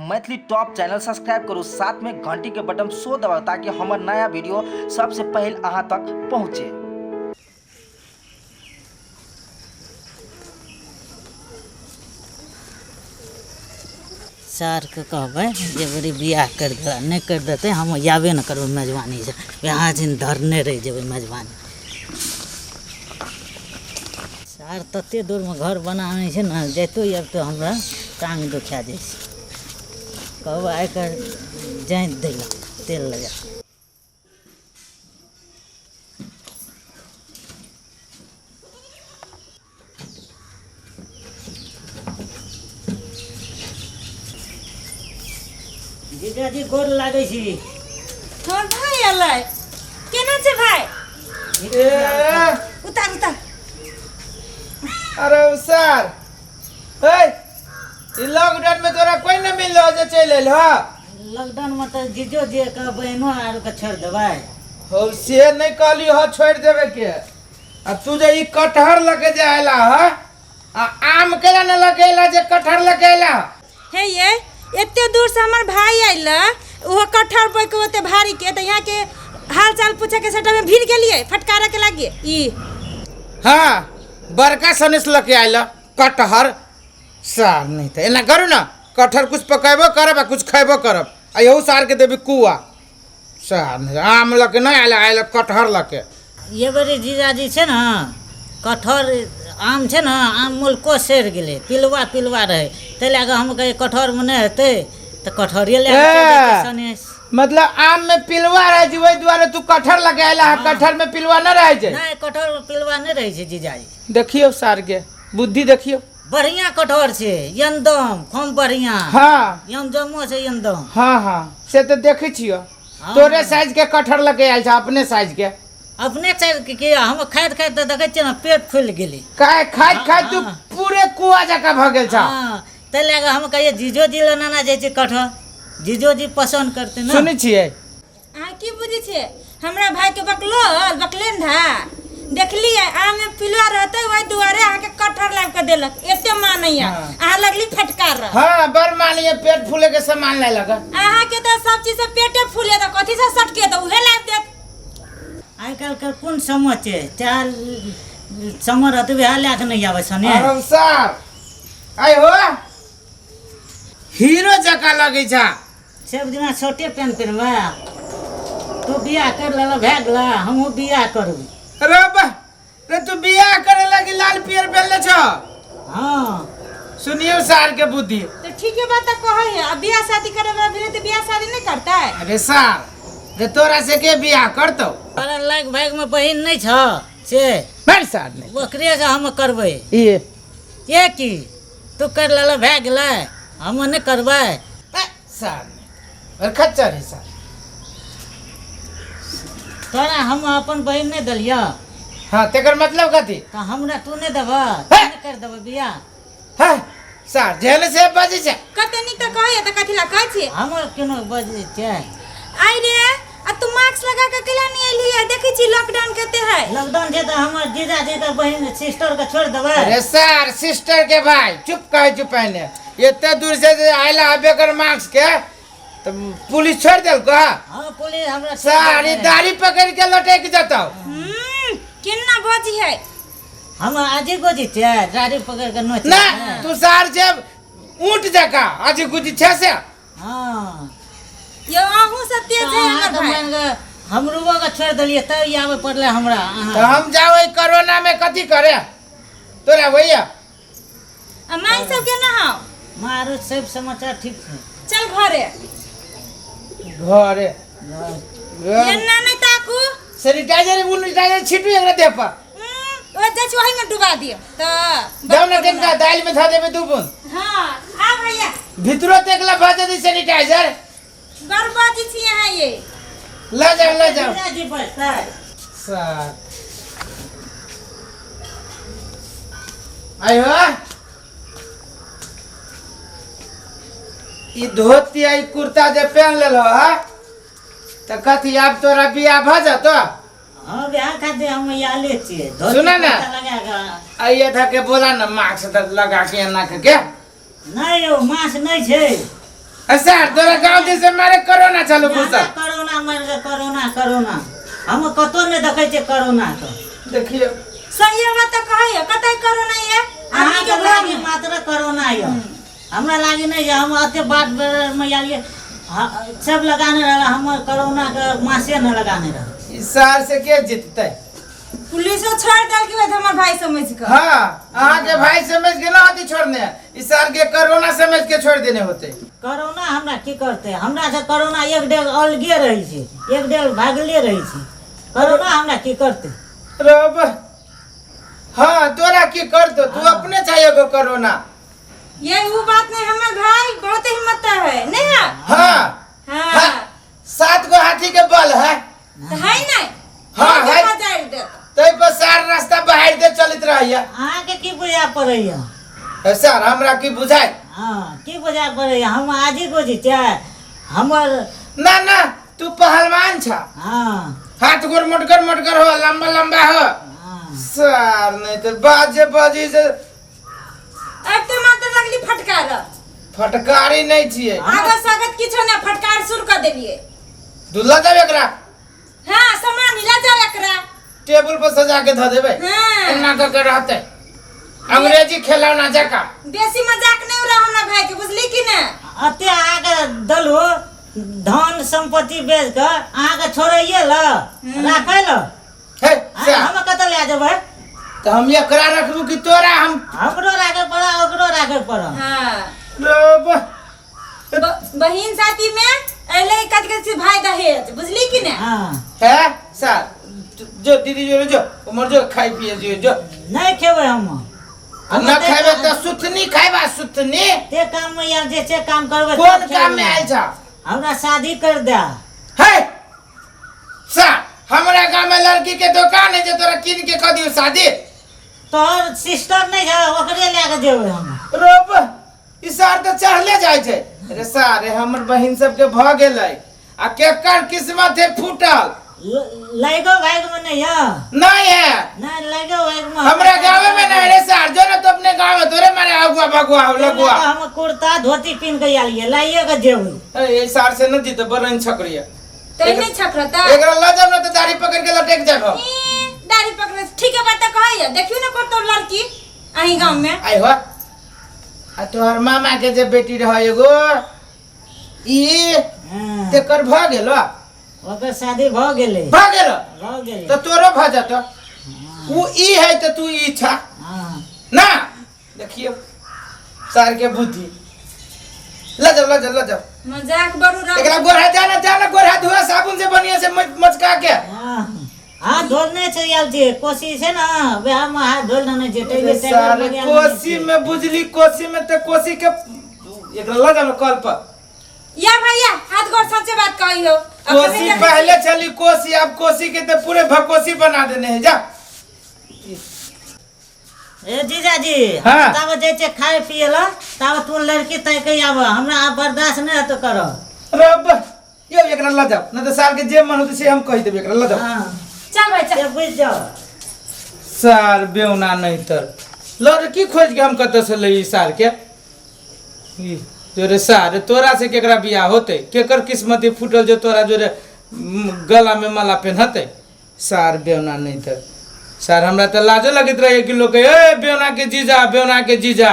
Maithili top channel subscribe करू, साथ में घंटी के बटन सो दबाउ ताकि हमर नया वीडियो सबसे पहले अहाँ तक पहुँचे। सारके कहबै जे बड़ी बियाह करि देला, नहि करि देतै हम आबे नहि करबै मेजबानीसँ, वएह दिन धरने रहि जेबै मेजबानी। सार तते दूरमे घर बनाने छै ने, जाइतो आबितो हमरा टाँग दुखा जाइ छै। कहबै आइ काल्हि जाँति दै लए तेल लगा। जीजाजी गोर लागै छी। हमर भाय एलै, केना छै भाय? ए उतार उतार। अरे सर, ए ई लॉकडाउन में तोरा कोई न मिललो जे चलि एल हो? लॉकडाउन में तऽ जीजो जी के बहिनो आर के छोड़ि देबै? हो से नहीं कहली हो छोड़ि देबे के। आ तू जे ई कटहर लके जे आयला ह, आ आम केला न लके अयला जे कटहर लके अयला? हे ये एते दूर से हमर भाई आयल, ओहो कटहर बोइ के ओते भारी के, तऽ यहाँ के हाल चाल पूछे के सेटा में भीड़ गेलिए फटकारे के लागिए ई। हाँ बड़का सनेस लके आयल कटहर। सार नहीं तऽ एना करू ना, कटहर कुछ पकेबो करब आ कुछ खैबो करब, आ यहू सार के देबी कुआ। सार नहीं आम लके नहीं आयल, आयल कटहर लके। ये बड़ी जीजाजी छै ने कटहर आम छै ने, आम मुल्को सड़ि गेलै, पिलुआ पिलुआ रहै, ताहि लए कऽ हम कहियै कटहरमे नहि हेतै तऽ कटहरे लए कऽ चलि जेतै सनेस। मतलब आम में पिलुआ रहै छै ओहि दुआरे तू कटहर लके आयल है? कटहर में पिलुआ नहि रहै छै? नहि, कटहरमे पिलुआ नहि रहै छै जीजाजी। देखियौ सार के बुद्धि देखियौ। बढ़िया कटहर छै यंदम, खूब बढ़िया। हाँ यंदमो छै यंदम। हाँ हाँ से तऽ देखै छियौ। हाँ। तोरे साइज के कटहर लके आयल छै, अपने साइज के। अपने साइज के की, हम खाइत खाइत तऽ देखै छियै ने पेट फूलि गेलै। काहे खाइत खाइत तू हाँ। पूरे कुआ जकाँ भऽ गेल छौ। हाँ, ताहि लए कऽ हम कहियै जीजो जी लए नेने जाइ छियै कटहर, जीजो जी पसन्द करतै ने। सुनै छियै? अहाँ की बुझै छियै हमरा भाई के बकलोल बकलेन धा देखलियै आम में पिलुआ रहते ओहि दुआरे अहाँके कटहर लाबि कऽ देलक, एते मानैया। हाँ। अहाँ लगली फटकार रह। हाँ बड़ मानिए, पेट फूले के सामान लाय लगा। अहाँके तऽ सब चीज से पेटे फूले तऽ कथी से सटके तऽ उहे लाबि देत। आइ काल्हि के कोन समय छै, चार समय रहतै वएह लए कऽ नहि आबै सने। अरे सर आइ हो हीरो जकाँ लगै छ। सब दिना छोटे पेंट पेनबै, तू बियाह कर लेलऽ भए गेलऽ, हमहूँ बियाह करबै। अरे बा रे, तू बियाह करे लगी लाल पियर पेनले छ? हाँ। सुनियो सार के बुद्धि। तो ठीक है बात तऽ कहै है, अब बियाह शादी करे वाला भेलै तऽ बियाह शादी नहीं करता है। अरे सार रे, तोरा से के बियाह करतौ? तोरा लाग भाग में बहिन नहीं छ से? बड़ सार नहीं। ओकरे से हम करबै। ये ये की तू कर लेलऽ भए गेलै, हम नहीं करबै। सार नहीं और खच्चर है सार। तोरा हम अपन बहिन नहीं देलियऽ? हाँ तेकर मतलब कथी? तऽ हमरा तू नहीं देबऽ, तू नहीं कर देबऽ बियाह? हाँ सार जेहन से बजै छै। कते नीक तऽ कहै तऽ कथी ला कहै छियै? हमर केना बजै छै? आइ रे, आ तू मास्क लगा के केला नहीं एली है? देखै छी लॉकडाउन कते है। लॉकडाउन छै तऽ हमर जीजाजी के बहिन सिस्टर के छोड़ि देबै? अरे सार सिस्टर के भाई चुप कहै चुप, पहिने एते दूर से जे आइला है बेगर मास्क के तऽ पुलिस छोड़ि देलको? हाँ पुलिस हमरा छोड़ि सार ई देलकै। दाढ़ी पकड़ के लटकि जतौ। केना बजी है? हम आजी गोजी छै, दाढ़ी पकड़ के नोच। ना तू सार छै ऊँट जकाँ आजी गुजी छै से। हाँ यो अहूँ से तेज है अहाँ हमर तऽ भाई। मानि कऽ हमरो के छोड़ि देलियै तब आबे पड़लै हमरा अहाँ। तऽ हम जाओ एहि कोरोना में कथी करे तोरा भैया? आ माई सब केना हौ? मारो सब समाचार ठीक छै। चल घरे। घरे एना नहीं ताकू। सैनिटाइजर उनिटाइजर छीटू एकरा देह पर। ओ जाइ छी ओही में डुबा दियौ तऽ। जाउ ने कनिका दालि में धऽ देबै दू बूंद। हाँ आ भैया। भीतरो तेकला भऽ जेतै सैनिटाइजर। बड़ बाजी छी अहाँ ये। लऽ जाउ लऽ जाउ। जीजाजी बजतै। सर आइ हो ई धोती आ ई कुर्ता जे पहन लेलहो है तऽ कथी आब तोरा बियाह भऽ जेतौ? हाँ बियाह खातिर हम आले छियै। धोती सुना ना। कुर्ता लगा कऽ। आइए धके बोला ना मास्क तक लगा के एना के नहीं यौ मास्क नहीं छै। सर तोरा गाँव जैसे मारे कोरोना चालू घुसल। कोरोना मरि गेल, कोरोना कोरोना हम कतौ नहि देखै छियै कोरोना के। देखियौ, सही बात तऽ कहैया, कतै कोरोना ये आदमी अहाँके के घर लागी में। मात्र कोरोना यऽ, हमरा लागी नहि यऽ। हम एते बाट मे आलियै, सब लगाने रहल, हम कोरोना के मासे नहि लगाने रहल। ई सार से के जीततै? पुलिसो छोड़ देलकै होत हमर भाई समझ के। हाँ, अहाँ के भाई समझ के ना होती छोड़ने, ई सार के कोरोना समझ के छोड़ देने होते। कोरोना हमरा की करतै? हमरा से कोरोना एक डेग अलगे रहै छै, एक डेग भागले रहै छै। कोरोना हमरा की करतै? रब, हाँ तोरा की कर दो, तू अपने चाहिए गो कोरोना। ये वो बात नहीं, हमर भाई बहुत हिम्मत है नहीं है? हाँ। हाँ। हाँ, 7 गो हाथी के बल है। तो है नहीं? हाँ, है। तै पर सार रास्ता बाहर दे चलित रहैया। अहाँके की बुझा पड़ैया? सर हमरा की बुझाय? हाँ, की बुझा पड़ैया? हम आजी गोजी छियै हमर। ना ना, तू पहलवान छा। हाँ। हाथ गोर मोटगर मोटगर हो, लंबा लंबा हो। हाँ। सर नहीं तो बाजे बाजी से अब तो मात्र लगली फटकार। फटकारी नहीं छियै। आगे स्वागत किछो ना, फटकार शुरू कर देलिए। दुल्ला जाबे एकरा। हाँ, सामान हिला जाओ एकरा। टेबुल पर सजा के धऽ देबै। हाँ। एना कऽ के रहतै, अंग्रेजी खेलौना जकाँ। बेसी मजाक नहीं उड़ा हमरा भाई के, बुझली कि ना? अते अहाँके दलू धन संपत्ति बेच कऽ अहाँके छोड़ैये ल राखै ल। हे, अरे, हम कतऽ लए जेबै? तऽ हम एकरा रखबू कि तोरा? हम हमरो राखे पड़ा, ओकरो राखे पड़ा। हाँ। रे बहिन साथी में अइले कथी कथी भाई दहेज, बुझली कि ना? हाँ। है सर, जो दीदी जो जो उमर जो खाई पिए जो जो। नहीं खेबै हम। हम न खेबै तऽ सुथनी खाइबा, सुथनी। ते काम में यार जे छै काम करबै। कोन काम में आयल छा? हमरा शादी कर दे। हे सर, हमरा गांव में लड़की के दुकान है जे तोरा कीन के क दियो शादी। तोहर सिस्टर नहीं है, ओकरे लए के जेबै हम। रोब, ई सार तऽ चढ़ले जाइ छै। अरे सारे हमर बहिन सबके भऽ गेलै आ केकर किस्मत है फूटल। लैगो भाग में नहीं है। नहीं है। नहीं, लैगो भाग में हमरा गाँव में नहीं रे सार, जो ना तो अपने गाँव में तोरे मारे अगुआ भगुआ हो लगुआ। हम कुर्ता धोती पहन के आलिए, लाइए के जेबै। ए, ई सार से न जीत बरन छकरिया। तो नहीं छकरता। एकरा ल जाब ना तो दाढ़ी पकड़ के लटक जाब हम। ई, दाढ़ी पकड़ ठीक है बात कहैया, देखियो ना कोन तो लड़की अही गांव में। आई हो, आ तोहर मामा के जे बेटी रह एगो ई, हाँ। तेकर भ गेलो? ओकर शादी भ गेलै। भ गेलो? भ गेलै। तो तोरो भ जतो। उ ई है तो तू ई छा। हाँ। ना देखियो सार के बुद्धि। ल जाओ, ल जाओ, ल जाओ। मजाक बड़ू रह। एकरा गोरहा जाना जाना, गोरहा धोआ साबुन से बढ़िया से मचका के। हाँ। हाथ धोलने छै आयल छै, कोसी छै ना, वएह में हाथ धोल लेने छै, अरे टाइगर सारे मरियल कोसी छै। में बुझली, कोसी में तो कोसी के एकरा ल जाओ कल पर। या भैया हाथ गोर सच्चे बात कही हो। कोसी पहले चली कोसी, अब कोसी के तो पूरे भकोसी बना देने हैं। जा ए जीजाजी। हाँ। ताब जाइ छै खाय पिए ला, ताब तू लड़की तय के आब, हमरा आब बर्दाश्त नहि हेतौ करब। रब यो एकरा ल जाओ न तो साल के जे मन होते से हम कहि देबे, एकरा ल जाओ। हाँ। चल भाई चल। से बुझि जाओ। सार बेउना नहीं तर लड़की खोज के हम कतऽ से लई सार के? ई, जोरे सार तोरा से केकरा बियाह होते? केकर किस्मत फूटल जो तोरा जोरे गला में माला पेन्हते? सार बेउना नहीं तर सार हमरा तऽ लाजो लगैत रहे कि लोग कहे, ए बेउना के जीजा, बेउना के जीजा।